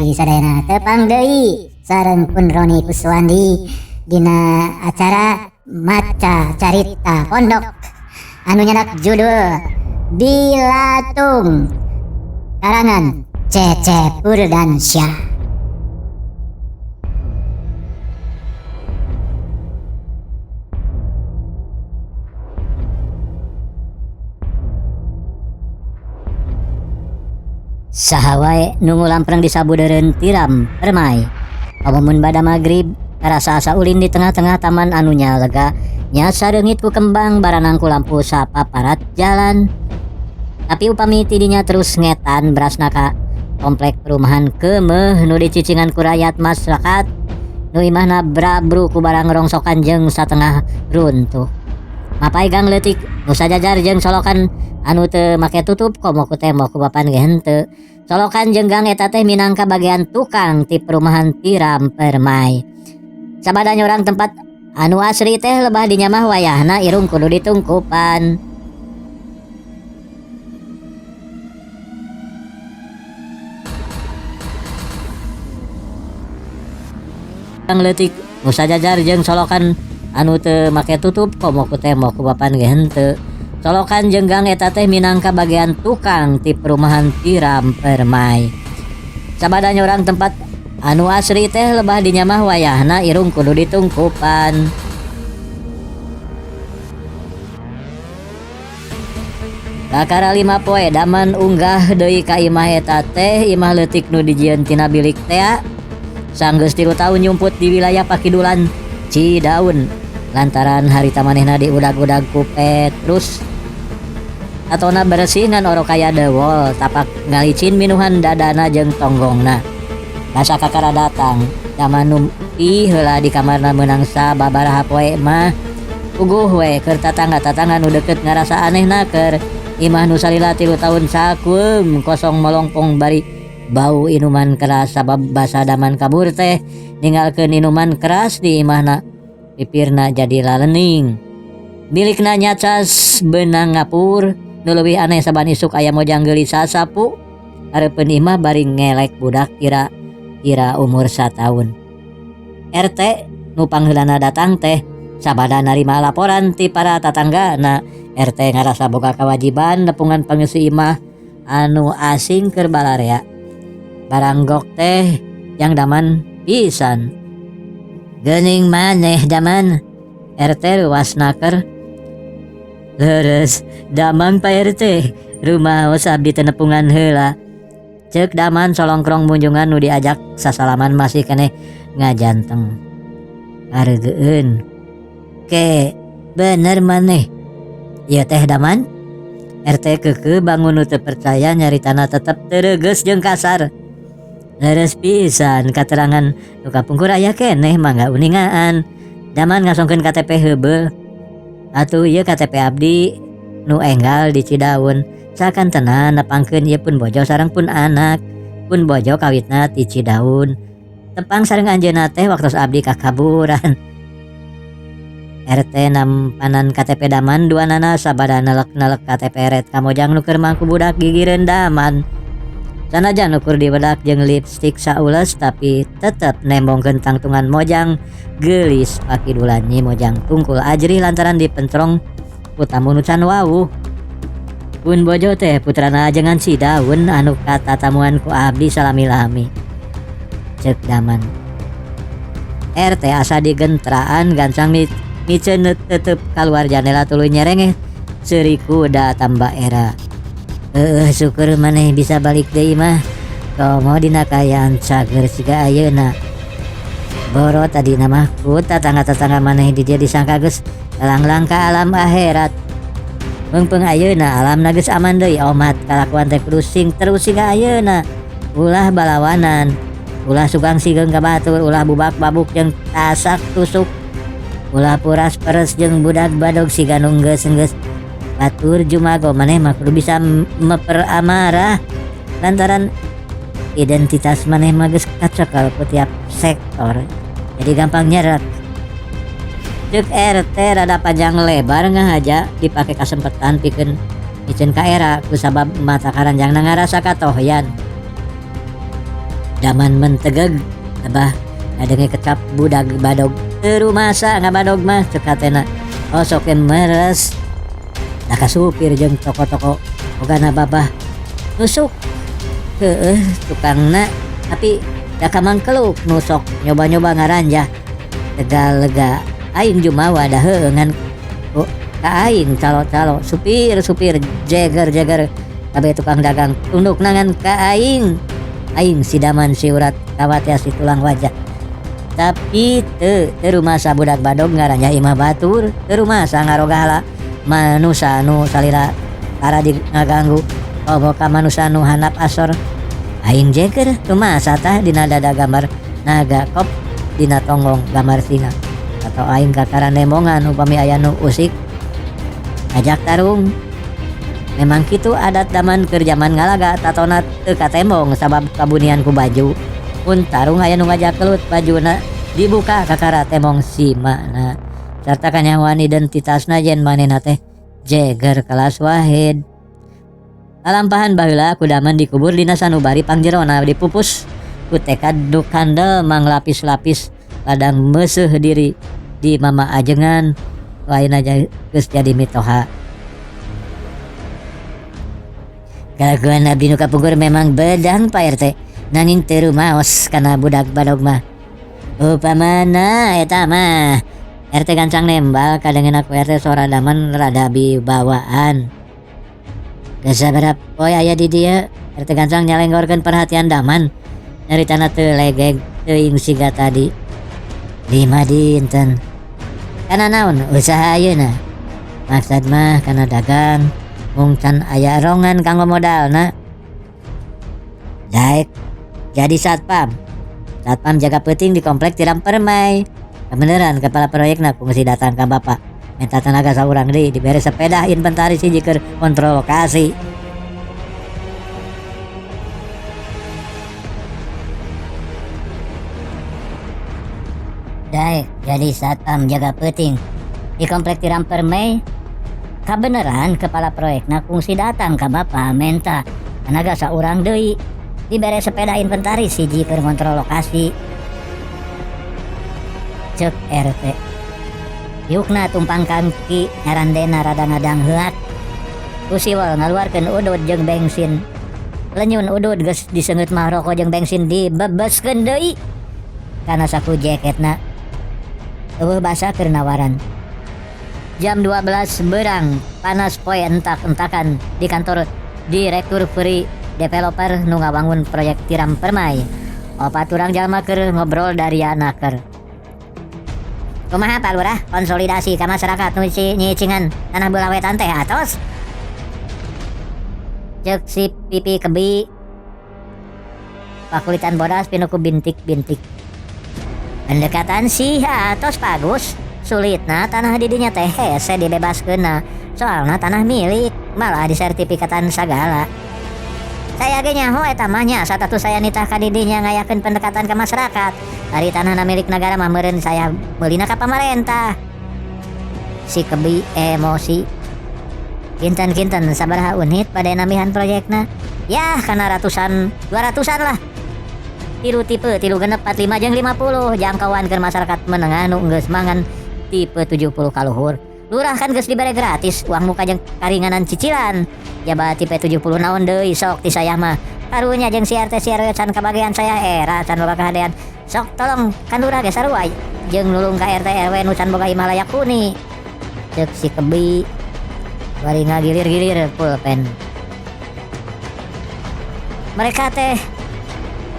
Wargi sadayana tepang deui sareng pun Roni Kuswandi dina acara maca carita pondok anu nyandak judul Bilatung karangan Cecep Purdansyah. Saha wae nu ngulampreng di sabudeureun tiram permai. Komo mun bada magrib karasa asa ulin di tengah-tengah taman anu nyalega nyasa reungit ku kembang baranang ku lampu sapaparat jalan. Tapi upami ti dinya terus ngetan berasna ka komplek perumahan keumeuh nu dicicingan ku rakyat masyarakat nu imahna brabru ku barang rongsokan jeung satengah runtuh. Mapay gang leutik nu sajajar jeung solokan anu teu make tutup komo ku tembok ku papan ge henteu. Solokan jeung gang eta teh minangka bagian tukang ti perumahan Tiram Permai. Sabada nyorang tempat anu asri teh lebah dinya mah wayahna irung kudu ditungkupan. Gang leutik nu sajajar jeung solokan anu teu make tutup komo ku tembok ku papan ge henteu. Solokan jeung gang eta teh minangka bagian tukang ti perumahan Tiram Permai. Sabada nyorang tempat anu asri teh lebah dinya mah wayahna irung kudu ditungkupan. Kakara 5 poe daman unggah deui ka imah eta teh imah leutik nu dijieun tina bilik tea. Sanggeus 3 taun nyumput di wilayah Pakidulan Cidaun lantaran harita manehna diudag-udag ku Petrus. Tatona bersih ngan orok kaya dewol tapak ngalicin minuhan dadana jeung tonggongna. Basa kakara datang daman numpi heula di kamarna meunang sababaraha poe mah puguh we keur tatangga-tatangga nu deukeut ngarasa anehna keur imah nu salila 3 taun sakueum kosong molongpong bari bau inuman keras sabab basa daman kabur teh ninggalkeun inuman keras di imahna pipirna jadi lalening. Bilikna nyacas beunang ngapur nu leuwih aneh saban isuk aya mojang geulis sasapu hareupeun imah bari ngelek budak kira-kira umur sataun. RT nu pangheulana datang teh sabada narima laporan ti para tatanggana. RT ngarasa boga kewajiban nepungan pangeusi imah anu asing keur balarea. Baranggok teh yang daman pisan. Geuning maneh daman RT ruas naker. Leres damang Pak RT rumaos abdi teu nepungan heula. Ceuk daman solongkrong munjungan nu diajak sasalaman masih keneh ngajanteng. Hareugeun. Ke bener maneh. Ieu teh daman. RT keukeuh bangun nu teu percaya nyaritana tetep teu reugeus jeung kasar. Leres pisan katerangan nu kapungkur aya keneh mangga uningaan. Daman ngasongkeun KTP heubeul. Atuh ieu KTP abdi nu enggal di Cidaun. Sakan tenan nepangkeun ieu pun bojo sareng pun anak. Pun bojo kawitna ti Cidaun. Tepang sareng anjeunna teh waktos abdi kakaburan. RT nampanan KTP daman duanana sabada nelek-nelek KTP ret kamojang nu keur mangku budak gigireun daman. Sanajan ukur dibedak jeung lipstik saules tapi tetep nembongkeun tangtungan mojang geulis pakidulan nyi mojang tungkul ajrih lantaran dipentrong ku tamu nu can wawuh. Pun bojo teh putrana ajengan Cidaun anu katatamuan ku abdi salami-lami. Ceuk daman. RT asa digentraan gancang miceun tetep kaluar jandela tuluy nyerengeh seuri kuda tambah era. Heueuh syukur maneh bisa balik deui mah. Komo dina kaayaan cager siga ayeuna. Boro tadina mah ku tatangga-tatangga maneh di dieu disangka geus langlang ka alam akhirat. Meungpeung ayeuna alamna geus aman deui omat kalakuan teh kudu sing terus siga ayeuna. Ulah balawanan, ulah sugang sigeung ka batur, ulah bubak-babuk jeung tasak tusuk. Ulah puras peres jeung budak badog siga nu geus-geus. Batur jumago maneh mah kudu bisa meper amarah lantaran identitas maneh mah geus kacokal ku tiap sektor. Jadi gampang nyerek. Ceuk RT rada panjang lebar ngahaja dipake kasempetan pikeun miceun ka era kusabab mata karanjangna ngarasa katohyan. Daman mentegeg abah ngadenge kecap budag badog teu rumasa ngabadog mah cek hatena osok ge meres da ka supir jeung toko-toko bogana babah nusuk heueuh tukangna tapi da ka mangkeluk nu sok nyoba-nyoba ngaranjah tegal lega aing jumawa da heueuh ngan ku ka aing calo-calo supir-supir jeger-jeger kabeh tukang dagang tundukna ngan ka aing. Aing si Daman si urat kawat si tulang wajah. Tapi teu teu rumasa budak badog ngaranjah imah batur, teu rumasa ngarogahala manusa nu salila tara di ngaganggu komo ka manusa nu handap asor. Aing jeger rumasa tah dina dada gambar naga kop dina tonggong gambar singa. Atau aing kakara nembongan upami aya nu usik ngajak tarung. Memang kitu adat daman keur jaman ngalaga tatona teu katembong sabab kabunian ku baju. Mun tarung aya nu ngajak kelut bajuna dibuka kakara tembong simana. Sarta kanyahoan identitasna yen manehna teh jeger kelas wahid. Lalampahan baheula ku daman dikubur dina sanubari pangjerona dipupus ku tekad nu kandel manglapis-lapis ladang meuseuh diri di mama ajengan lain aja geus jadi mitoha. Kalakuan abdi nu kapungkur memang bedang Pak RT, nanging teu rumaos kana budak badog mah. Upamana eta mah RT gancang nembal kadengeuna ku RT sora daman rada bibawaan. Geus sabaraha poe aya di dieu, RT gancang nyalenggorkeun perhatian daman nyaritana teu legeg teuing siga tadi. 5 dinten. Kana naon usaha ayeuna? Maksad mah kana dagang. Mung can aya rongan kanggo modalna. Daek jadi satpam. Satpam jaga peuting di komplek Tiram Permai. Kebeneran kepala proyekna kungsi datang ka bapak. Minta tenaga saurang deui dibere sepeda inventaris hiji keur kontrol lokasi. Daek jadi satpam jaga peuting di komplek Tiram Permai. Kabeneran kepala proyekna kungsi datang ka bapa menta tenaga saurang deui dibere sepeda inventaris hiji keur ngontrol lokasi. Cek RT. Yukna tumpang kangki ngarandena rada ngadang heuak. Ku siwal ngaluarkeun udud jeung bensin. Lenyun udud geus diseungeut mah roko jeung bensin dibebeskeun deui kana saku jaketna. Eueuh basa keur nawaran. Jam 12 berang panas poe entak-entakan di kantor direktur Free Developer nu ngawangun proyek Tiram Permai. Opat urang jalma keur ngobrol dari anaker. Kumaha Pak Lurah konsolidasi ka masyarakat nu nyicingan tanah belah wetan teh atos? Ceuk si pipi kebi. Pakulitan bodas pinuh ku bintik-bintik. Pendekatan sih atos bagus. Sulitna tanah didinya teh hese dibebaskeunna. Soalna tanah milik malah disertifikatan sagala. Saya ge nyaho eta mah nya satatu saya nitah ka didinya ngayakeun pendekatan ka masyarakat. Ari tanahna milik negara mah meureun saya meulina ka pamarentah. Si kebi emosi. Kinten-kinten sabaraha unit bade nambihan proyekna? Yah kana ratusan, 200-an lah. 3 tipe, 3 genep, 45 jeung 50 jangkauan keur masyarakat menengah nu geus mangan tipe 70 kaluhur. Lurah kan geus dibere gratis uang muka jeung karinganan cicilan. Jaba tipe 70 naon deui sok ti saya mah. Karunya jeung si RT si RW can kabagian saya era can boga kahadean. Sok tolong kan lurah ge sarua jeung nulung ka RT RW nu can boga imah layak huni. Ceuk si kebi bari ngagilir-gilir pulpen. Mereka teh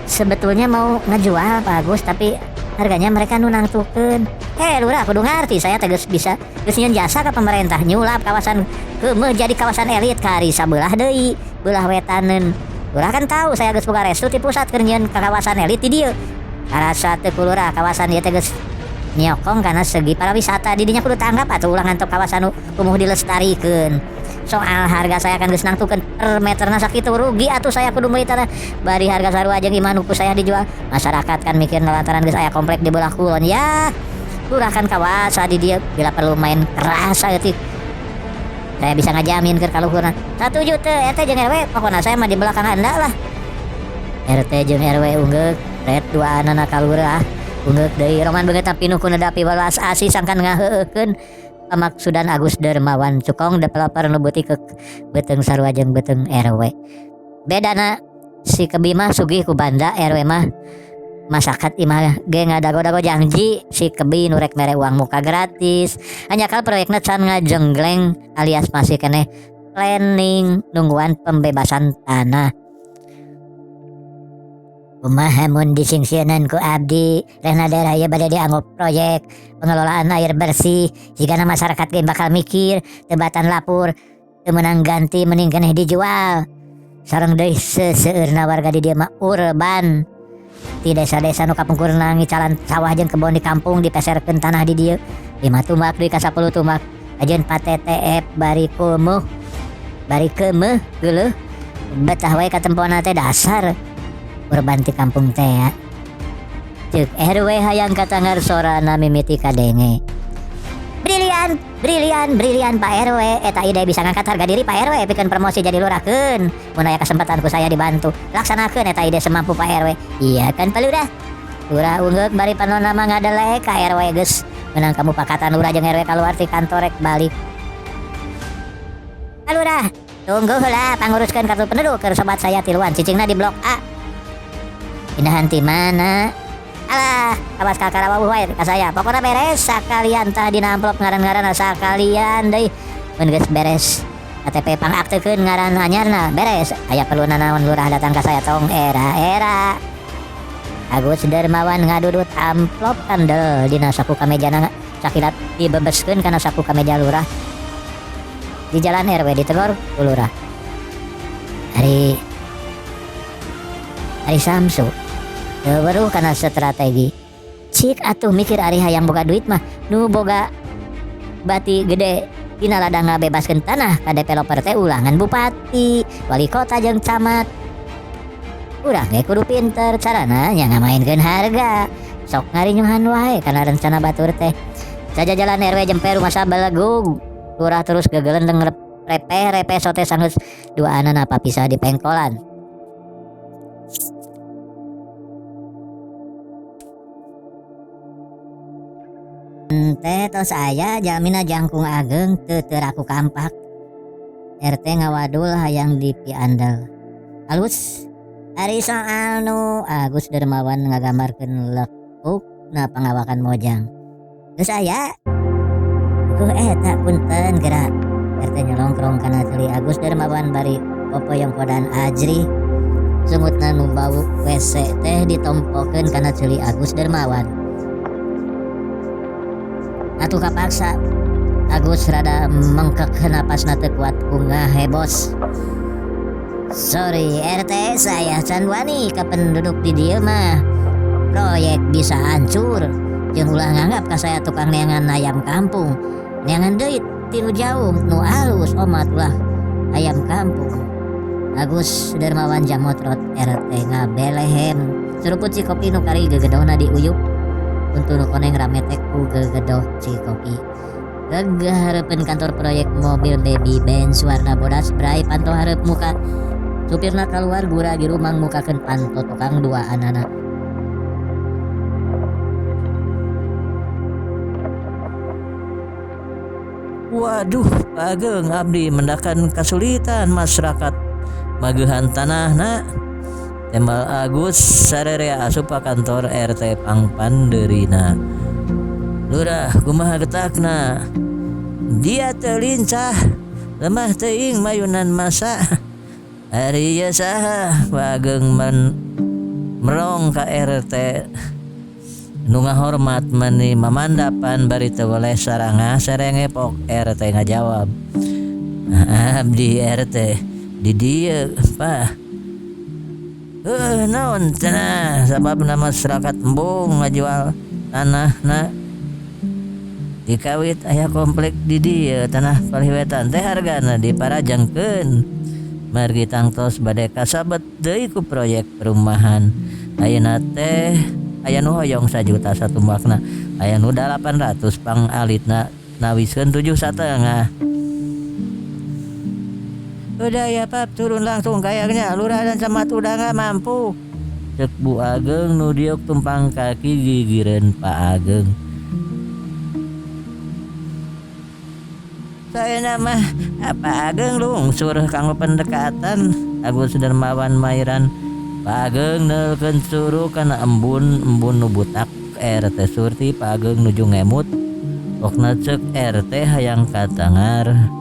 sebetulnya mau ngejual bagus tapi harganya mereka nu nangtukeun. Lurah kudu ngarti saya teh geus bisa geus nyieun jasa ka pemerintah nyulap kawasan keumeuh jadi kawasan elit kari sabelah deui beulah wetaneun. Lurah kan tahu saya geus boga restu ti pusat keur nyieun ka kawasan elit di dieu. Karasa teu ku lurah kawasan ieu teh geus nyokong kana segi pariwisata di dinya kudu tanggap atuh ulah ngantok kawasan nu kumuh dilestarikeun. Soal harga saya kan geus nangtukeun per meterna sakitu rugi atuh saya kudu meuli tanah bari harga sarua jeung imah nu ku saya dijual. Masyarakat kan mikir lantaran geus aya komplek di belah kulon ya. Lurah kan kawasa di dieu bila perlu main keras saeutik. Saya bisa ngajamin keur kaluhurna. Satuju teu RT jeung RW pokona saya mah di belakang anda lah. RT jeung RW unggeuk red duaanana ka lurah unggeuk deui roman beungeutna pinuh ku nedapi welas asih sangkan ngaheueuhkeun pamaksudan Agus Dermawan Cukong developer nu beutikek beuteung sarua jeung beuteung RW. Bedana si Kebi mah sugih ku banda RW mah masakat imah ge ngadago-dago janji si Kebi nu rek mere uang muka gratis hanjakal proyekna can ngajenggleng alias masih keneh planning nungguan pembebasan tanah. Kumaha mun disingsieunan ku abdi rehna daerah ieu bade dianggo proyek pengelolaan air bersih jigana masyarakat ge bakal mikir teu batan lapur teu meunang ganti mending keneh dijual sareng deui seseueurna warga di dieu mah urban ti desa-desa nu kapungkurna ngicalan sawah jeung kebon di kampung dipeserkeun tanah di dieu 5 tumbak deui ka 10 tumbak ajeun PTTF bari kumuh bari keumeuh geuleuh betah wae katempona teh dasar urban ti kampung teh ya. Ceuk RW hayang katanggar sorana mimiti kadenge. Brilian, brilian, brilian Pak RW. Eta ide bisa ngangkat harga diri Pak RW pikeun promosi jadi lurahkeun. Mun aya kesempatan ku saya dibantu. Laksanakeun eta ide semampu Pak RW. Iya kan Pak Lurah? Lurah unggeuk bari panonna mah ngadelek ka RW geus meunang kamupakatan lurah jeung RW kaluar ti kantor rek balik. Pak Lurah, tunggu heula panguruskeun kartu penduduk keur sobat saya tiluan cicingna di blok A. Pindahan ti mana? Alah, awas kakara wawuh wae ka saya. Pokona beres sakalian tah dina amplop ngaran-ngaranna sakalian deui. Mun geus beres KTP pangaktekeun ngaran anyarna beres. Aya perlu nanaon lurah datang ka saya tong era-era. Agus Dermawan ngadudut amplop kandel dina saku kamejana sakilat dibebeskeun kana saku kameja lurah. Di jalan RW ditegor ku lurah. Ari Ari Samsu teu weruh kana strategi. Cik atuh mikir ari hayang boga duit mah nu boga bati gede dina ladang ngabebaskeun tanah ka developer teh ulangan bupati, wali kota jeung camat. Urang ge kudu pinter carana nya ngamainkeun harga. Sok ngarinyuhan wae kana rencana batur teh. Sajajalan RW jempe rumasa belegug. Lurah terus gegelendeng repeh-repeh sote sanggeus duaanana papisah di pengkolan. Teh tos aya jalmina jangkung ageng teu teraku kampak. RT ngawadul hayang dipiandel. Alus ari soal nu Agus Dermawan ngagambarkeun lekukna pangawakan mojang. Geus aya. Kuh eta punten gerak. RT nyolongkrong kana ceuli Agus Dermawan bari popoyongkodan ajrih. Sungutna nu bau WC teh ditompokeun kana ceuli Agus Dermawan. Atuh kapaksa Agus rada mengkek napasna teu kuat ku ngahebos. Sorry RT, saya can wani ka penduduk di dieu mah. Proyek bisa hancur. Jeung ulah nganggap ka saya tukang neangan ayam kampung. Neangan deui tilu jauh nu alus omat ulah ayam kampung. Agus Dermawan jamotrot RT ngabelehem. Seruput si kopi nu kari gegedohna diuyup. Untu nu koneng rame teh ku gegedoh si kopi. Gegeh hareupeun kantor proyek mobil baby Benz warna bodas bray panto hareup muka. Supirna kaluar gura giru mangmukakeun panto tukang duaanana. Waduh, Ageng abdi mendakan kasulitan masyarakat magehan tanahna. Tembal Agus sarerea asup ka kantor RT pangpandeurina. Lurah kumaha getakna? Dia teu lincah, lemah teuing mayunan masa. Ari ieu saha? Ageng merong ka RT. Nu ngahormat meni mamandapan bari teu weleh sarangah serengepok. RT ngajawab. Abdi RT di dieu Pak. Naon cenah sababna masyarakat embung ngajual tanahna. Dikawit aya komplek di dieu tanah palih wetan teh hargana diparajangkeun. Margi tangtos bade kasabet deui ku proyek perumahan. Ayeuna teh aya nu hoyong sajuta satumbakna, aya nu 800 pangalitna nawiskeun 7,5. Udah ya Pap, turun langsung kayaknya lurah dan camat udah nggak mampu. Cek Bu Ageng nu diuk tumpang kaki gigireun Pak Ageng. Saena mah Pak Ageng lungsur kanggo pendekatan Agus Dermawan mairan. Pak Ageng neulkeun curug kana embun-embun nu butak RT Surti. Pak Ageng nuju ngemut pokna cek RT hayang katangar.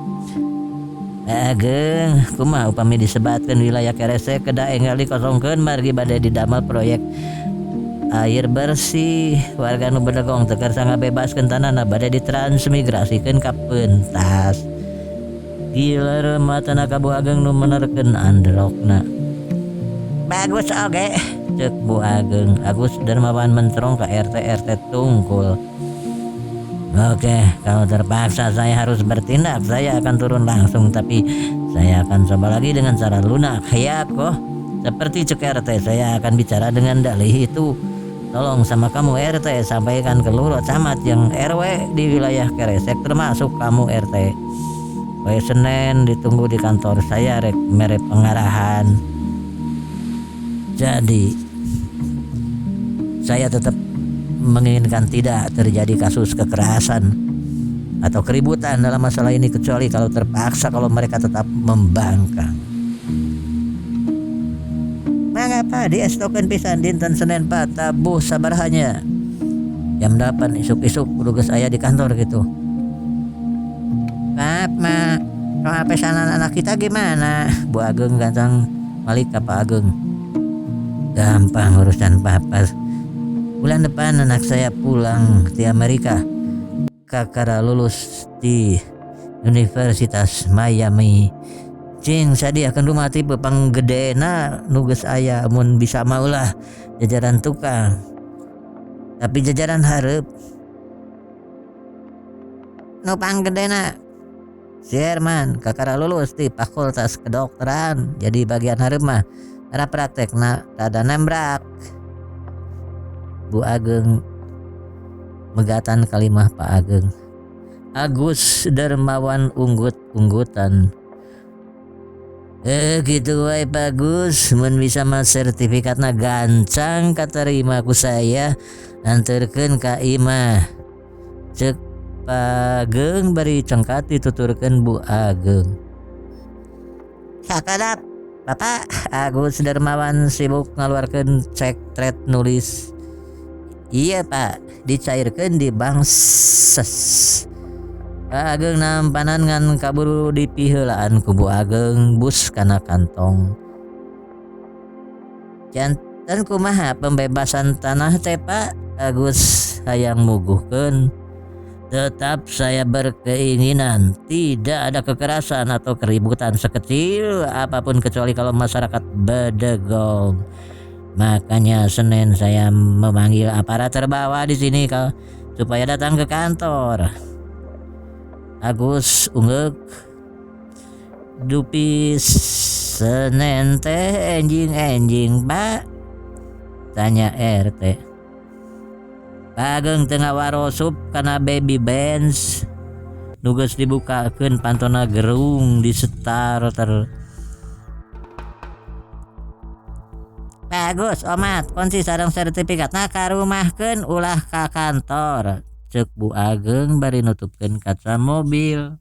Pak Ageng kumaha upami disebatkeun wilayah Keresek kedah enggal dikosongkeun margi bade didamel proyek air bersih. Warga nu bedegong teu kersa ngabebaskeun tanahna bade ditransmigrasikeun ka pentas. Giler matana ka Bu Ageng nu menerkeun androkna. Bagus oge cek Bu Ageng. Agus Dermawan menterong ka RT RT tungkul. Oke, kalau terpaksa saya harus bertindak, saya akan turun langsung, tapi saya akan coba lagi dengan cara lunak. Ya kok, seperti cek RT, saya akan bicara dengan dalih itu. Tolong sama kamu RT, sampaikan ke lurah camat yang RW di wilayah Keresek, termasuk kamu RT. Poe Senin ditunggu di kantor saya rek mere pengarahan. Jadi saya tetap menginginkan tidak terjadi kasus kekerasan atau keributan dalam masalah ini, kecuali kalau terpaksa, kalau mereka tetap membangkang. Mangga Pak, diestokeun pisan dinten Senin Pak, tabuh sabarahanya. Jam 8 isuk-isuk kudu geus aya di kantor gitu. Pak, Ma, soal pesanan anak kita gimana? Bu Ageng ganteng malik ka Pak Ageng. Gampang urusan papa. Bulan depan anak saya pulang di Amerika. Kakara lulus di Universitas Miami. Cing sadiakeun rumah tipe panggedena nu geus aya mun bisa mah ulah jajaran tukang. Tapi jajaran hareup. Nu panggedena si Herman kakara lulus di Fakultas Kedokteran, jadi bagian hareup mah karena praktekna rada nembrak. Bu Ageng megatan kalimah Pak Ageng. Agus Dermawan unggut-unggutan. Gitu wae bagus, mun bisa mah sertifikatna gancang katarima ku saya, anterkeun ka imah. Cek Pak Ageng bari cengkat dituturkeun Bu Ageng. Sakedap Bapak. Agus Dermawan sibuk ngaluarkeun cek tret nulis. Iya Pak, dicairkeun di bank ses. Pak Ageng nampanan ngan kaburu dipiheulaan ku Bu Ageng bus kana kantong. Janten kumaha pembebasan tanah teh Pak? Agus hayang muguhkeun. Tetap saya berkeinginan tidak ada kekerasan atau keributan sekecil apapun kecuali kalau masyarakat bedegong. Makanya Senin saya memanggil aparat terbawa di sini kalau supaya datang ke kantor. Agus ungeuk. Dupi Senin teh enjing-enjing Pak? Tanya RT. Pak Ageng tengah warosup kana baby Benz nu geus dibukakeun pantona gerung di starter. Bagus omat kunci sareng sertifikatna karumahkeun ulah ka kantor. Cek Bu Ageng bari nutupkeun kaca mobil.